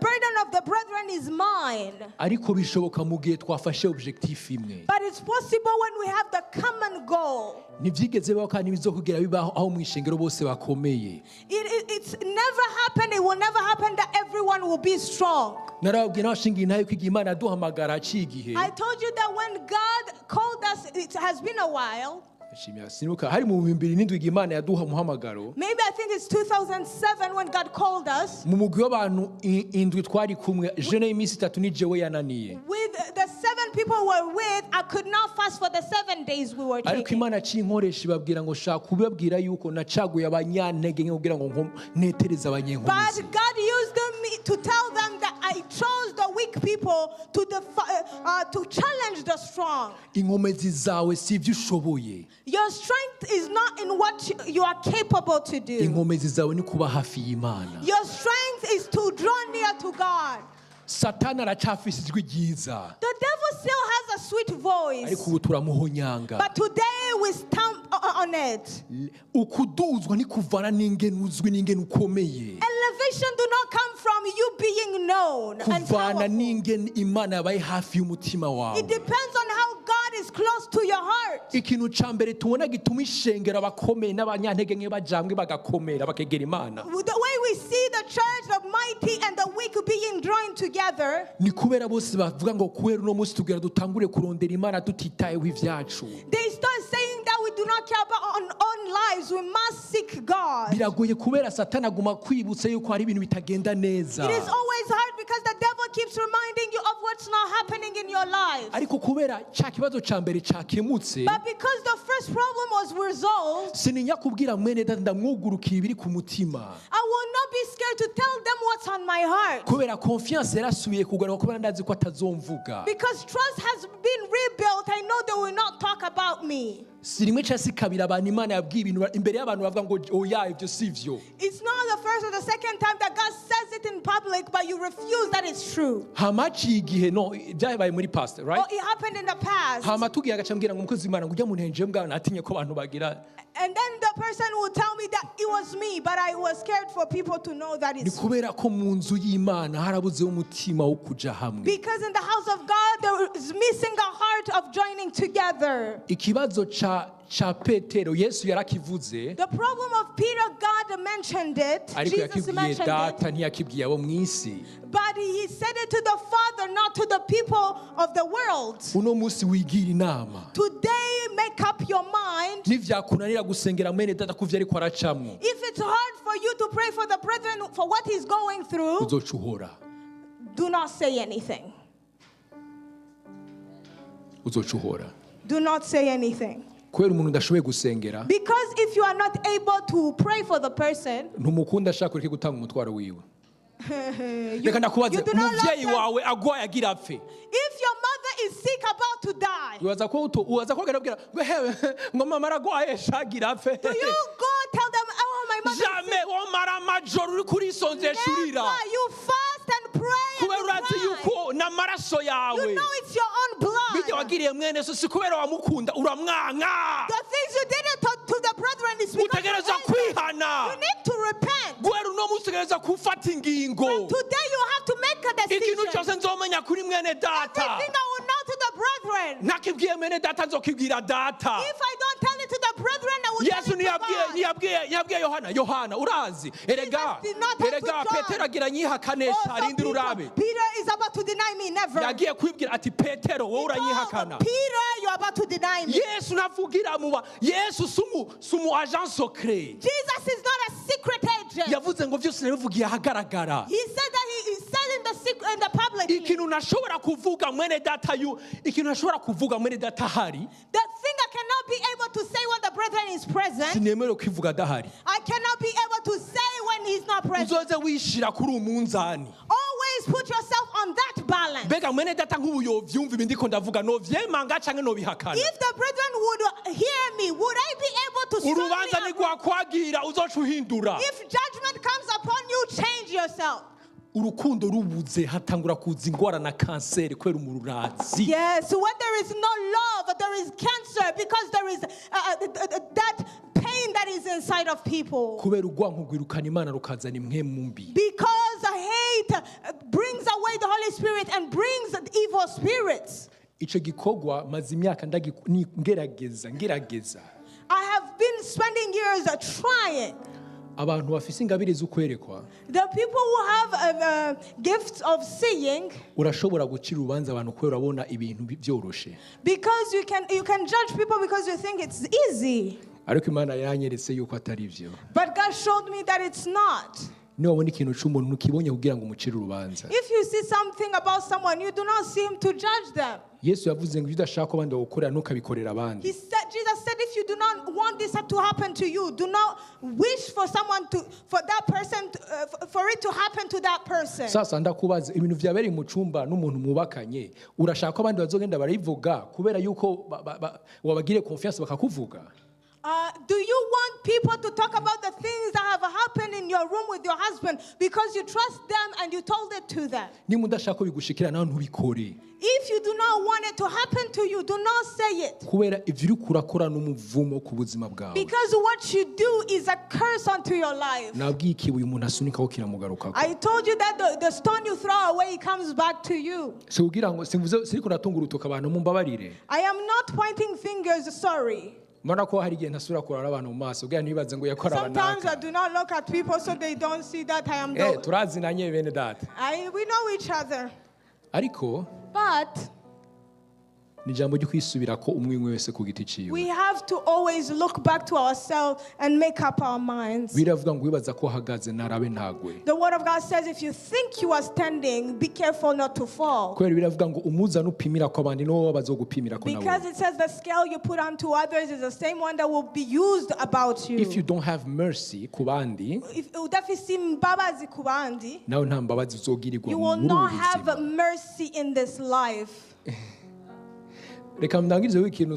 burden of the brethren is mine. Ariko bishoboka mu gihe twafashe objectif imwe. But it's possible when we have the common goal. Ntibyigeze bibaho kandi ntibizokugera bibaho aho mu ishengero bose bakomeye. It's never happened. It will never happen that everyone will be strong. Narababwiye n'abashingiye intahe ko igihe Imana yaduhamagara haciye igihe. I told you that when God called us, it has been a while. Nshimira, sinibuka hari mu 2007 igihe Imana yaduha umuhamagaro. Maybe I think it's 2007 when God called us. Mu mugwi w'abantu indwi twari kumwe, jeune y'iminsi itatu ni jewe yananiye. With the 7 people we were with, I could not fast for the 7 days we were Ariko taking. Imana aciye inkoresha ibabwira ngo shaka kubabwira yuko nacaguye abanyantege nke kugira ngo ntetereze abanyenkomezi. But God used them to tell them that I chose the weak people to challenge the strong. Inkomezi zawe si ibyo ushoboye. Your strength is not in what you are capable to do. Inkomezi zawe ni kuba hafi y'Imana. Your strength is to draw near to God. Satani aracafise ijwi ryiza. The devil still has a sweet voice. Ariko ubu turamuhonyanga. But today we stamp on it. Ukuduzwa ni kuvana n'ingene uzwi n'ingene ukomeye. Elevation do not come from you being known and Kuvana powerful. n'ingene Imana yabaye hafi y'umutima wawe. It depends on how God is close to your heart. Ikintu ca mbere tubona gituma ishengero abakomeye n'abanyantege nke bajamwe bagakomera bakegera Imana. The way we see the church, the mighty and the weak being joined together, Ni kubera bose bavuga ngo kubera uno munsi tugira dutangure kurondera Imana tutitayeho ivyacu. They start saying that we do not care about our own lives, we must seek God. Biragoye kubera Satani aguma kwibutsa yuko hari ibintu bitagenda neza. It is always hard because the devil keeps reminding you of what's not happening in your life. Ariko kubera ca kibazo ca mbere cakemutse, But because the first problem was resolved, sininya kubwira mwene data ndamwugurukiye ibiri ku mutima. I will not be scared to tell them what's on my heart. Kubera confiance yarasubiye kugaruka kubera ndazi ko atazomvuga. Because trust has been rebuilt, I know they will not talk about me. Si rimwe cyangwa si kabiri abantu Imana yabwiye ibintu imbere y'abantu bavuga ngo oya ibyo si byo. It's not the first or the second time that God says it in public, but you refuse that it's true. Hama haciye igihe, no, byabaye muri past, right? Or it happened in the past. Hama tugiye agaca ambwira ngo umukozi w'Imana ngo ujya mu ntenge mbwa natinye ko abantu bagira. And then the person will tell me that it was me, but I was scared for people to know that Ni it's kubera ko mu nzu y'Imana harabuzeho umutima wo kuja hamwe. Because in the house of God there is missing a heart of joining together. Ikibazo ca Petero Yesu yarakivuze. The problem of Peter, God mentioned it. Ariko Jesus yakibwiye mentioned data it. ntiyakibwiye abo mw'isi. But he said it to the Father, not to the people of the world. Uno munsi wigira inama. Today, make up your mind. Nivyakunanira gusengera mwene data kuvyo ariko aracamwo. If it's hard for you to pray for the brethren for what he's going through, Uzoca uhora. do not say anything. Uzoca uhora. Do not say anything. Kubera umuntu udashoboye gusengera, Because if you are not able to pray for the person, ntumukunda ashaka kureka gutanga umutwaro wiwe. Reka ndakubaze, you do not love umuvyeyi them. wawe agwaye agira apfe. If your mother is sick about to die, Ubaza ko uto, ubaza ko agenda ngo hewe, ngo mama aragwaye shagira apfe. do you go tell them, oh, my mother is Jamais sick? womara amajoro uri kurisonzesha urira. Never. You fast and pray and Kubera you urazi cry. yuko n'amaraso yawe. You know it's your own blood. Bijya wagiriye mwene so si kubera wamukunda uramwanka. The things you did it to the brethren is because you Utegereza hate them. kwihana. You need to repent. Guhera uno munsi utegereza gufata ingingo. Today you have to make a Ikintu decision. cyose nzomenya kuri mwene data. Everything I will know tell to the brethren. Nakibwiye mwene data nzokibwira data. If I don't tell it to the brethren, I will tell Yesu it to ntiyabwiye God. Ntiyabwiye Yohana, Yohana urazi erega did not tell to erega John. Petero agira nyihakanesha Oh, so arindira urabe. Peter is about to deny me. Never. Yagiye kwibwira ati Petero wowe He told uranyihakana. Peter, you're about to deny me. Yesu navugira muba Yesu sumu agent secret. Jesus is not a secret agent. Yavuze ngo byose nabivugiye ahagaragara. He said that he said in the secret, in the public. Ikintu nashobora kuvuga mwene data yu ikintu nashobora kuvuga mwene data ahari The thing I cannot be able to say when the brethren is present, sinemerewe kwivuga adahari. I cannot be able to say when he's not present. Uzoze wishira kuri umunzani. Always put yourself on that balance. Mbega mwene data nk'ubu yovyumva ibi ndiko ndavuga novyemanga canke nobihakana. If the brethren would hear me, would I be able to strongly Urubanza agree? nigwakwagira uzoca uhindura. If judgment comes upon you, change yourself. Urukundo rubuze hatangura kuza ingwara na kanseri kubera umururazi. Yes, when there is no love, there is cancer because there is that pain that is inside of people. Kubera urwanko rwirukana Imana rukazana impwemu mbi. Because hate brings away the Holy Spirit and brings evil spirits. Ico gikorwa maze imyaka ngerageza. I have been spending years trying. Abantu bafise ingabire z'ukwerekwa. The people who have gifts of seeing, urashobora gucira urubanza abantu kubera urabona ibintu byoroshe. Because you can judge people because you think it's easy. Ariko Imana yanyeretse yuko atari byo. But God showed me that it's not. Niba wabona ikintu c'umuntu ukibonye kugira ngo umucire urubanza. If you see something about someone, you do not seem to judge them. Yesu yavuze ngo ibyo udashaka ko abandi bagukorera ntukabikorera abandi. He said, Jesus said, if you do not want this to happen to you, do not wish for someone to, for that person, to, for it to happen to that person. Sasa ndakubaza ibintu vyabereye mu cumba n'umuntu mubakanye, urashaka ko abandi bazogenda barabivuga kubera yuko wabagiriye confiance bakakuvuga? Do you want people to talk about the things that have happened in your room with your husband because you trust them and you told it to them? Niba udashaka ko bigushikira nawe ntubikore. If you do not want it to happen to you, do not say it. Kubera ivyo uriko urakora n'umuvumo ku buzima bwawe. Because what you do is a curse unto your life. Nabwiye ikibuye umuntu asunikaho kiramugarukako. I told you that the stone you throw away comes back to you. Si kugira ngo simvuze siriko natunga urutoka abantu mumbabarire. I am not pointing fingers, sorry. Mbona ko hari igihe ntasubira kurara abantu mu maso kugira ntibaze ngo yakora Sometimes I abanaka. do not look at people so they don't see that I am the Turazinanye bene data. We know each other. Ariko But ni ijambo ryo kwisubira ko umwe wese ku giti ciwe. We have to always look back to ourselves and make up our minds. Biravuga ngo wibaza ko uhagaze narabe ntagwe. The word of God says if you think you are standing, be careful not to fall. Kubera biravuga ngo umuzane upimira ko abandi niwo bazogupimira ko nawe. Because it says the scale you put onto others is the same one that will be used about you. If you don't have mercy ku bandi, If udafise imbabazi ku bandi, nawe nta mbabazi uzogirirwa you will muri not ubu have buzima. mercy in this life. Reka ndangirize ikintu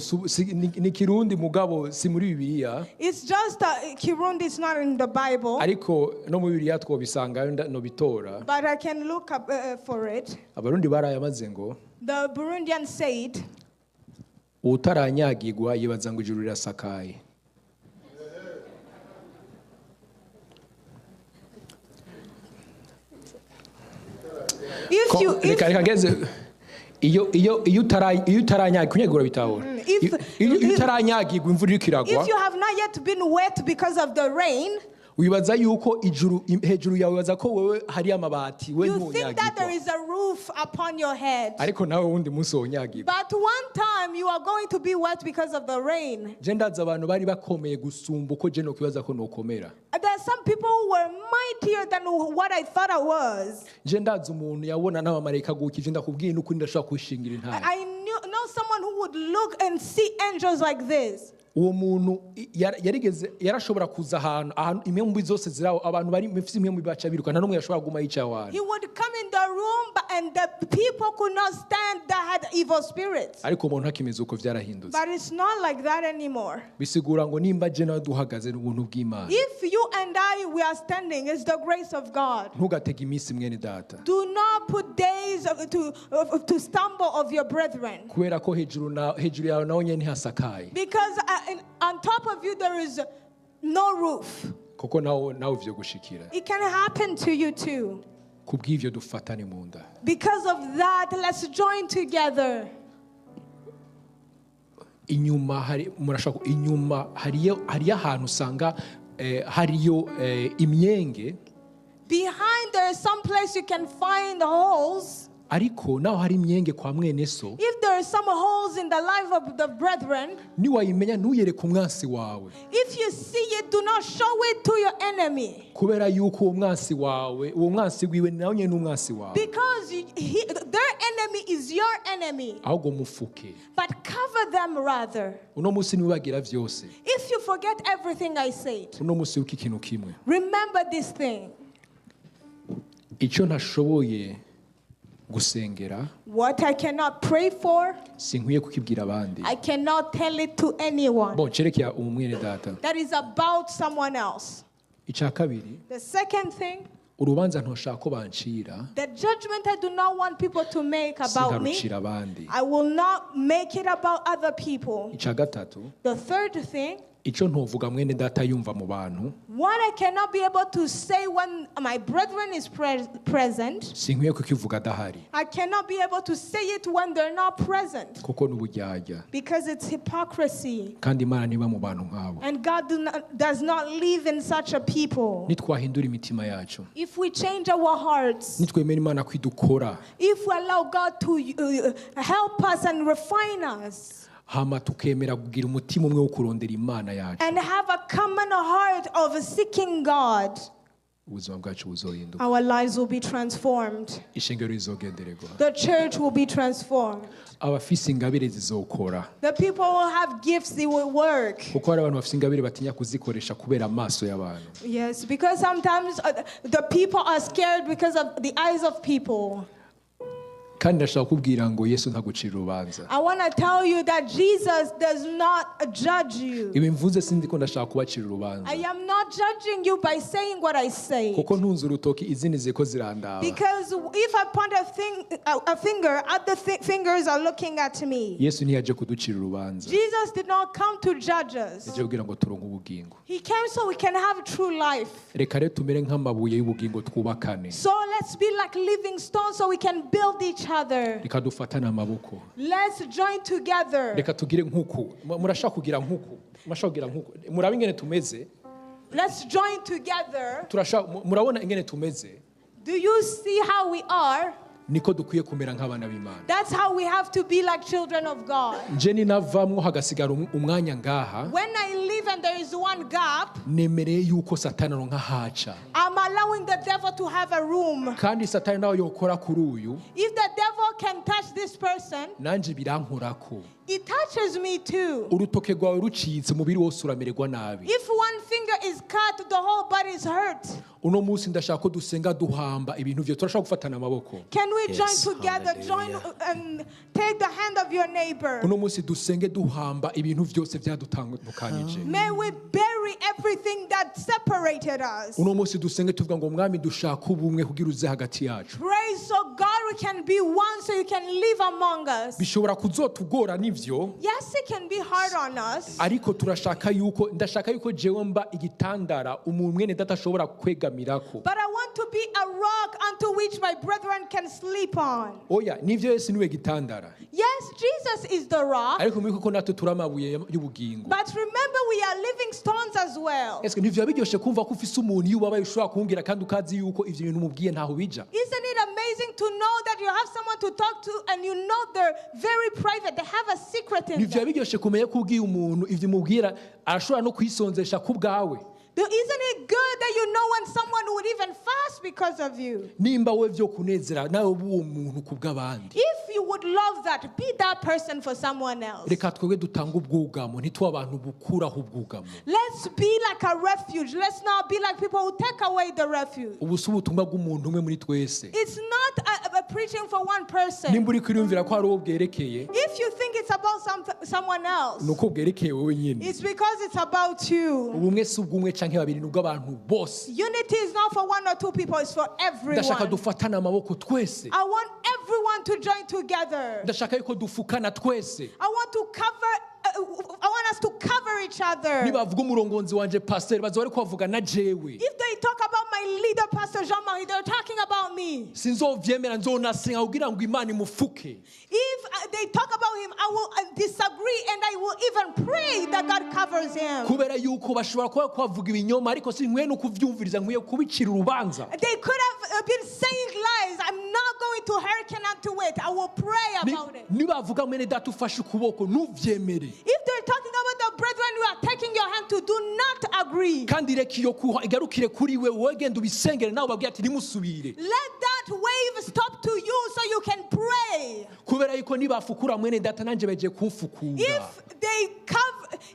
ni Kirundi mugabo si muri Bibiliya. It's just Kirundi is not in the Bible. Ariko no muri Bibiliya twobisanga no bitora. But I can look up for it. Abarundi barayamaze ngo The Burundian said, utaranyagirwa yibaza ngo ijuru rirasakaye. If you, if Reka ngeze iyo utaranyagirwa kunyagura bitahura. Iyo utaranyagirwa imvura iriko iragwa. If you have not yet been wet because of the rain, wibaza yuko ijuru hejuru yawe wibaza ko wewe hari amabati we you think that there ntonyagirwa. is a roof upon your head. Ariko nawe wundi munsi wonyagirwa. But one time you are going to be wet because of the rain. Je ndazi abantu bari bakomeye gusumba uko je nokwibaza ko nokomera. There are some people who were mightier than what I thought I was. Je ndazi umuntu yabona n'abamarayika gukije ndakubwiye n'ukuri ndashobora kwishingira intare. I know someone who would look and see angels like this. Uwo muntu yarigeze yarashobora kuza ahantu impembe zose ziraho abantu bari mfite impembe baca biruka nta numwe yashobora guma yicaye aho hantu. He would come in the room and the people could not stand that had evil spirits. Ariko umuntu hakimeze uko byarahindutse. But it's not like that anymore. Bisigura ngo nimba je nawe duhagaze n'ubuntu bw'Imana. If you and I we are standing, it's the grace of God. Ntugatege iminsi mwene data. Do not put days to stumble of your brethren. Kubera ko hejuru yawe naho nyene ntihasakaye. Because on top of you there is no roof. Kuko nawe ivyo gushikira. It can happen to you too. Kubw'ivyo dufatane mu nda. Because of that, let's join together. Inyuma hari murashaka inyuma hariyo ahantu usanga hariyo imyenge. Behind there is some place you can find holes. Ariko naho hari imyenge kwa mwene so, If there are some holes in the life of the brethren, niwayimenya ntuyereke umwansi wawe. If you see it, do not show it to your enemy. Kubera yuko uwo mwansi wawe, uwo mwansi wiwe nawe nyene n'umwansi wawe. Because their enemy is your enemy. Ahubwo mufuke. But cover them rather. Uno munsi niwibagira vyose. If you forget everything I said, Uno munsi wibuke ikintu kimwe. remember this thing. Icyo ntashoboye gusengera, What I cannot pray for, sinkwiye kukibwira abandi. I cannot tell it to anyone. Bon, cerekeye umwene data. That is about someone else. Icya kabiri, The second thing, urubanza ntoshaka ko bancira, the judgment I do not want people to make about me, sinkarucira abandi. I will not make it about other people. Icya gatatu, The third thing, icyo ntovuga mwene data yumva mu bantu, what I cannot be able to say when my brethren is present, sinkwiye kukivuga adahari, I cannot be able to say it when they're not present, kuko n'uburyarya. because it's hypocrisy. Kandi Imana ntiba mu bantu nk'abo. And God does not live in such a people. Nitwahindura imitima yacu, If we change our hearts, nitwemera Imana ko idukora, if we allow God to help us and refine us, hama tukemera kugira umutima umwe wo kurondera Imana yacu, and have a common heart of seeking God, ubuzima bwacu buzohinduka. our lives will be transformed. Ishengero rizogendererwa. The church will be transformed. Abafise ingabire zizokora. The people will have gifts, they will work. Kuko hari abantu bafise ingabire batinya kuzikoresha kubera amaso y'abantu. Yes, because sometimes the people are scared because of the eyes of people. Kandi ndashaka kubwira ngo Yesu ntagucira urubanza. I want to tell you that Jesus does not judge you. Ibi mvuze sindi ko ndashaka kubacira urubanza. I am not judging you by saying what I say. Kuko ntunze urutoki izindi ziko zirandaba. Because if I point a finger, other fingers are looking at me. Yesu ntiyaje kuducira urubanza. Jesus did not come to judge us. Yaje kugira ngo turonke ubugingo. He came so we can have true life. Reka rero tumere nk'amabuye y'ubugingo twubakane. So let's be like living stones so we can build each other. Reka dufatane amaboko. Let's join together. Reka tugire nkuku. Murashaka kugira nkuku. Murashaka kugira nkuku. Muraba ingene tumeze. Let's join together. Turashaka murabona ingene tumeze. Do you see how we are? Niko dukwiye kumera nk'abana b'Imana. That's how we have to be like children of God. Nje ninavamwo hagasigara umwanya ngaha. When I leave and there is one gap, nemereye yuko Satani aronka haca. I'm allowing the devil to have a room. Kandi Satani nawe yokora kuri uyu. If the devil can touch this person, nanje birankorako. It touches me too. Urutoke rwawe rucitse umubiri wose uramererwa nabi. If one finger is cut, the whole body is hurt. Uno munsi ndashaka ko dusenga duhamba ibintu byo turashaka gufatana amaboko. Can we join together? Join and take the hand of your neighbor. Uno munsi dusenge duhamba ibintu byose byadutandukanije. May we bury everything that separated us. Uno munsi dusenge tuvuga ngo mwami dushaka ubumwe kugira uze hagati yacu. Pray so God we can be one so you can live among us. Bishobora kuzotugora nivyo. Yes, it can be hard on us. Ariko turashaka yuko ndashaka yuko jewe mba igitandara umuntu mwene data ashobora kwegamirako. But I want to be a rock unto which my brethren can sleep on. Oya, nivyo Yesu niwe gitandara. Yes, Jesus is the rock. Ariko mwibuke ko natwe turamabuye y'ubugingo. But remember we are living stones as well. Eske nivyo biryoshe kumva ko ufise umuntu iyo ubabaye ushobora kumbwira kandi ukazi yuko ivyo bintu umubwiye ntaho bija. Isn't it amazing to know that you have someone to talk to and you know they're very private, they have a secret in Nivyo them. biryoshe kumenya ko ubwiye umuntu ivyo umubwira arashobora no kwisonzesha ku bwawe. Isn't it good that you know when someone would even fast because of you? Nimba we vyo kunezera nawe uwo muntu ku bw'abandi. If you would love that, be that person for someone else. Reka twebwe dutanga ubwugamo, ntitube abantu bukuraho ubwugamo. Let's be like a refuge. Let's not be like people who take away the refuge. Ubu si ubutumwa bw'umuntu umwe muri twese. It's not a preaching for one person. Nimba uri kwiyumvira ko hari uwo bwerekeye, if you think it's about someone else, nuko bwerekeye wowe nyine. It's because it's about you. Ubumwe si ubw'umwe canke babiri, nubwo abantu bose. Unity is not for one or two people, it's for everyone. Ndashaka dufatana amaboko twese. I want everyone to join together. Ndashaka yuko dufukana twese. I want us to cover each other. Nibavuga umurongozi wanje pastor bazoba ariko bavuga na jewe. If they talk about my leader Pastor Jean-Marie, they're talking about me. Sinzovyemera nzonasenga kugira ngo Imana imufuke. If they talk about him, I will disagree and I will even pray that God covers him. Kubera yuko bashobora kuba kwavuga ibinyoma ariko sinkwiye no kuvyumviriza nkwiye kubicira urubanza. They could have been saying lies. I'm not going to hearken unto it. I will pray about it. Nibavuga mwene data ufashe ukuboko ntuvyemere. If they're talking about the brethren you are taking your hand to, do not agree. Kandi reka iyo kuha igarukire kuri we, wowe genda ubisengere nawe ubabwire ati ntimusubire. Let that wave stop to you so you can pray. Kubera yuko nibafukura mwene data nanje beje kumfukura.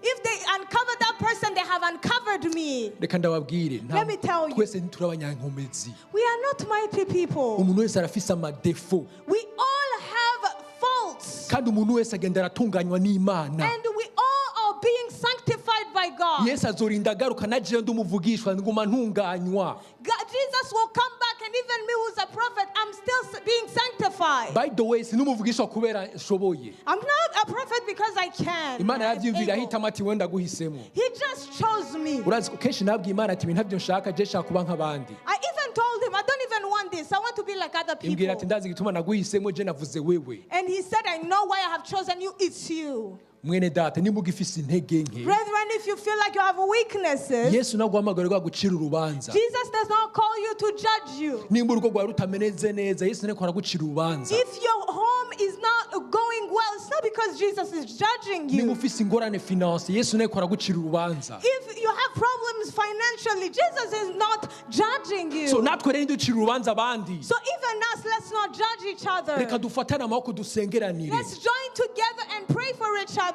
If they uncover that person, they have uncovered me. Reka ndababwire, Let me tell you. Twese ntituri abanyankomezi. We are not mighty people. Umuntu wese arafise amadefo. We all have faults. Kandi umuntu wese agenda aratunganywa n'Imana. And we all are being sanctified by God. Yesu azorinda agaruka na jewe ndumuvugishwa nguma ntunganywa. God, Jesus will come back, and even me who's a prophet, I'm still being sanctified. By the way, sinumuvugishwa kubera nshoboye. I'm not a prophet because I can. Imana I'm yavyumvira able. ahitamo ati wenda guhisemo. He just chose me. Urazi ko kenshi nabwiye Imana ati ibintu ntavyo nshaka, je nshaka kuba nk'abandi. I even told him, I don't even want this. I want to be like other Imbwira people. ati ndazi igituma naguhisemo, je navuze wewe. And he said, I know why I have chosen you. It's you. Mwene data nimba ugifise intege nke, Brethren, if you feel like you have weaknesses, Yesu naguhamagara gucira urubanza. Jesus does not call you to judge you. Nimba urugo rwawe rutameze neza, Yesu nteko aragucira urubanza. If your home is not going well, it's not because Jesus is judging Nimba you. ufise ingorane finance, Yesu nteko aragucira urubanza. If you have problems financially, Jesus is not judging you. So natwe rero ntiducire urubanza abandi. So even us, let's not judge each other. Reka dufatane amaboko dusengeranire. Let's join together and pray for each other.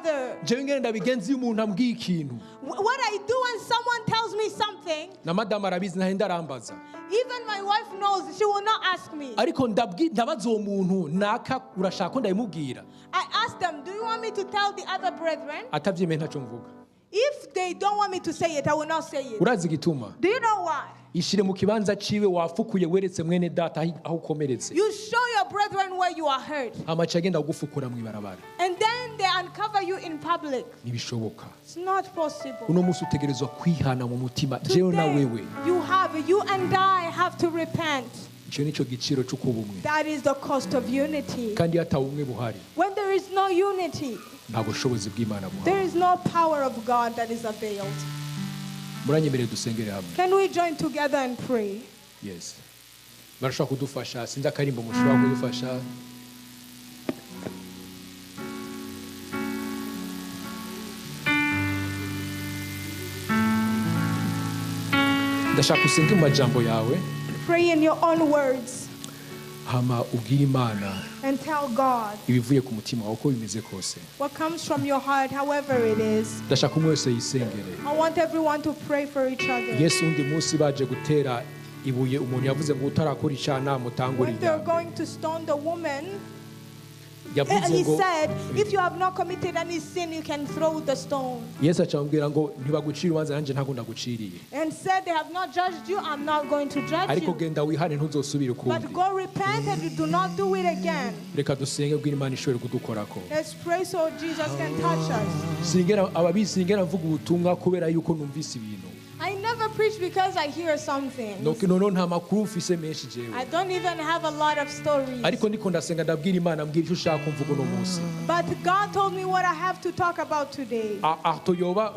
Jewe ngene ndabigenza iyo umuntu ambwiye ikintu. What I do when someone tells me something, Na madamu arabizi ntahenda arambaza. Even my wife knows, she will not ask me. Ariko ndabaza uwo muntu naka urashaka ko ndabimubwira. I ask them, do you want me to tell the other brethren? Atavyemeye ntaco mvuga. If they don't want me to say it, I will not say it. Urazi igituma? Do you know why? Ishire mu kibanza ciwe wafukuye weretse mwene data aho ukomeretse. You show your brethren where you are hurt. Amaca agenda kugufukura mw'ibarabara. And then they uncover you in public. Ntibishoboka. It's not possible. Uno munsi utegerezwa kwihana mu mutima jewe na Today, wewe. you and I have to repent. Ico nico giciro c'ukuba umwe. That is the cost of unity. Kandi iyo ata ubumwe buhari, When there is no unity, nta bushobozi bw'Imana buhari. there is no power of God that is availed. Muranyemerere dusengere hamwe. Can we join together and pray? Yes. Barashobora kudufasha, sinzi akarimbo mushobora kudufasha. Ndashaka usenge mu majambo yawe. Pray in your own words. Hama ubwire Imana And tell God ibivuye ku mutima wawe uko bimeze kose. what comes from your heart, however it is. Ndashaka umwe wese yisengere. I want everyone to pray for each other. Yesu undi munsi baje gutera ibuye umuntu yavuze ngo utarakora icyaha namutangure When they're iryamye. going to stone the woman, Yavuze he ngo said, if you have not committed any sin, you can throw the stone. Yesu acamubwira ngo ntibagucira urubanza nanjye ntabwo ndaguciriye. And said, they have not judged you, I'm not going to judge Ariko you. genda wihane ntuzosubire ukundi. But go repent and you do not do it again. Reka dusenge ubwire Imana ishobore kudukorako. Let's pray so Jesus can touch us. Singera ababizi singera mvuga ubutumwa kubera yuko numvise ibintu. I never preach because I hear something. No, nta makuru mfise menshi jewe. I don't even have a lot of stories. Ariko ndiko ndasenga ndabwira Imana mbwira icyo ushaka kumvuga uno munsi. But God told me what I have to talk about today. Arto yoba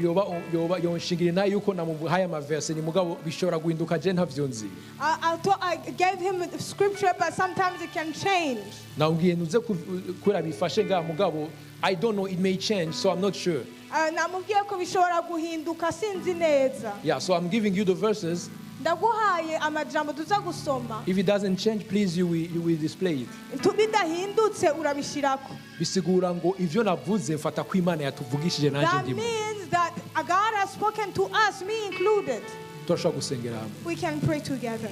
yoba yoba yonshingira nayo yuko namuhaye amaverse ni mugabo bishobora guhinduka je ntavyo nzi. I gave him scripture, but sometimes it can change. Nawubwiye ntuze kubera bifashe ngaha mugabo I don't know, it may change, so I'm not sure. Namubwiye ko bishobora guhinduka sinzi neza. Yeah, so I'm giving you the verses. Ndaguhaye amajambo tuza gusoma. If it doesn't change, please you will display it. Bidahindutse urabishirako. Bisigura ngo ivyo navuze mfata ko Imana yatuvugishije nanje That ndimo. means that God has spoken to us, me included. Turashobora gusengera hamwe. We can pray together.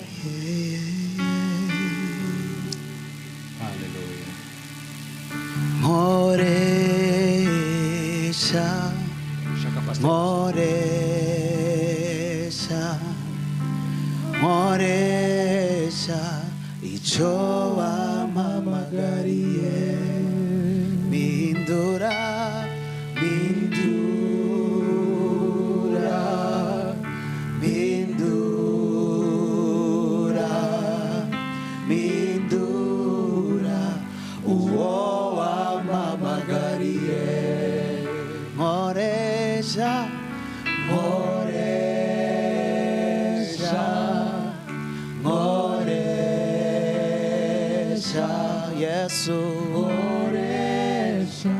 Hallelujah. Nkoresha, nkoresha, nkoresha icyo wampamagariye, mpindura, mpindura, mpindura, mpindura uwo wampamagariye. Nkoresha Yesu, nkoresha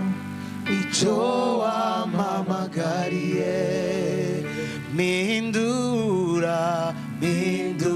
icyo wampamagariye, mpindura, mpindura.